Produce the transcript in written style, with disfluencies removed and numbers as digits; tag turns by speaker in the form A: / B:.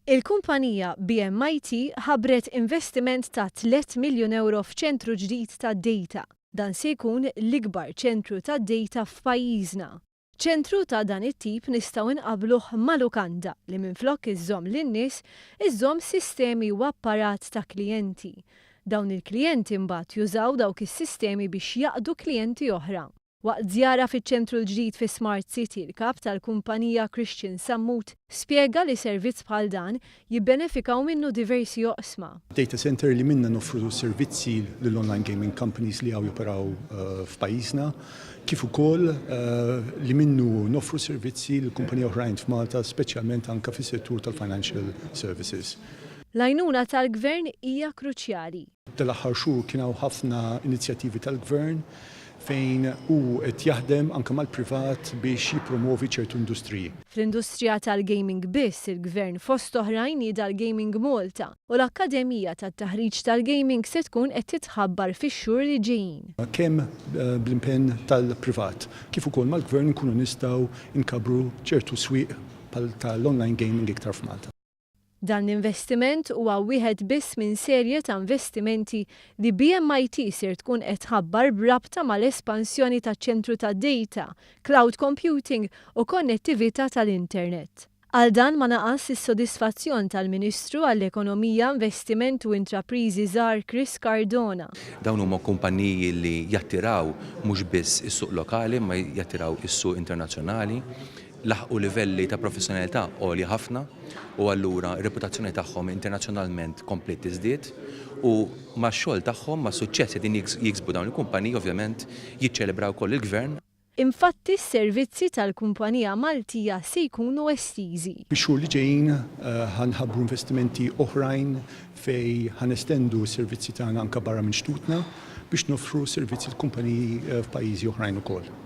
A: Il-kumpanija BMIT ħabbret investiment ta' 3 miljun ewro f'ċentru ġdid ta' data. Dan se jkun l-ikbar ċentru ta' data f'pajjiżna. Ċentru ta' dan it-tip nistgħu nqabbluh ma' lukanda li minflok iżżomm lin-nies, iżżomm sistemi u apparat ta' klijenti. Dawn il-klijenti mbagħad jużaw dawk is-sistemi biex jaqdu klijenti oħra. Waqt żjara fiċ-ċentru l-ġdid fi Smart City, il-kap tal-kumpanija Christian Sammut spjega li servizz bħal dan jibbenefikaw minnu diversi oqsma.
B: Data center li minna noffru servizzi lill-online gaming companies li hawn joperaw f'pajjiżna, kif ukoll li minnu noffru servizzi lil kumpaniji oħrajn f'Malta, speċjalment anke fis-settur tal-financial services.
A: L-għajnuna tal-gvern hija kruċjali.
B: Dal-aħħar xhur kien hawn ħafna inizjattivi tal-gvern fejn hu qed jaħdem anke mal-privat biex jippromovi ċertu industriji.
A: Fl-industrija tal-gaming biss, il-gvern fost oħrajn nieda l-Gaming Malta u l-Akkademija tat-Taħriġ tal-Gaming se tkun qed titħabbar fix-xhur li ġejjin.
B: Kemm bl-impenn tal-privat kif ukoll mal-gvern nkunu nistgħu nkabbru ċertu swieq tal-online gaming iktar f'Malta.
A: Dan l-investiment huwa wieħed biss minn serje ta' investimenti li BMIT ser tkun qed tħabbar b'rabta mal-espansjoni taċ-ċentru ta' data, cloud computing u konnettività tal-internet. Għal dan ma naqas is-sodisfazzjon tal-Ministru għall-Ekonomija, Investiment u Intrapriżi Żgħar Chris Cardona.
C: Dawn huma kumpaniji li jattiraw mhux biss is-suq lokali ma jattiraw is-suq internazzjonali, laħqu livelli ta' professjonalità għolja ħafna u allura r-reputazzjoni tagħhom internazzjonalment kompliet tiżdied u max-xogħol tagħhom, mas-suċċess li qegħdin jiksbu dawn il-kumpaniji, ovvjament jiċċelebraw ukoll il-gvern.
A: Infatti s-servizzi tal-kumpanija Maltija se jkunu estiżi.
B: Fix-xhur li ġejjin ħa nħabbru investimenti oħrajn fejn ħa nestendu s-servizzi tagħna anke barra minn xtutna biex noffru servizzi l-kumpaniji f'pajjiżi oħrajn ukoll.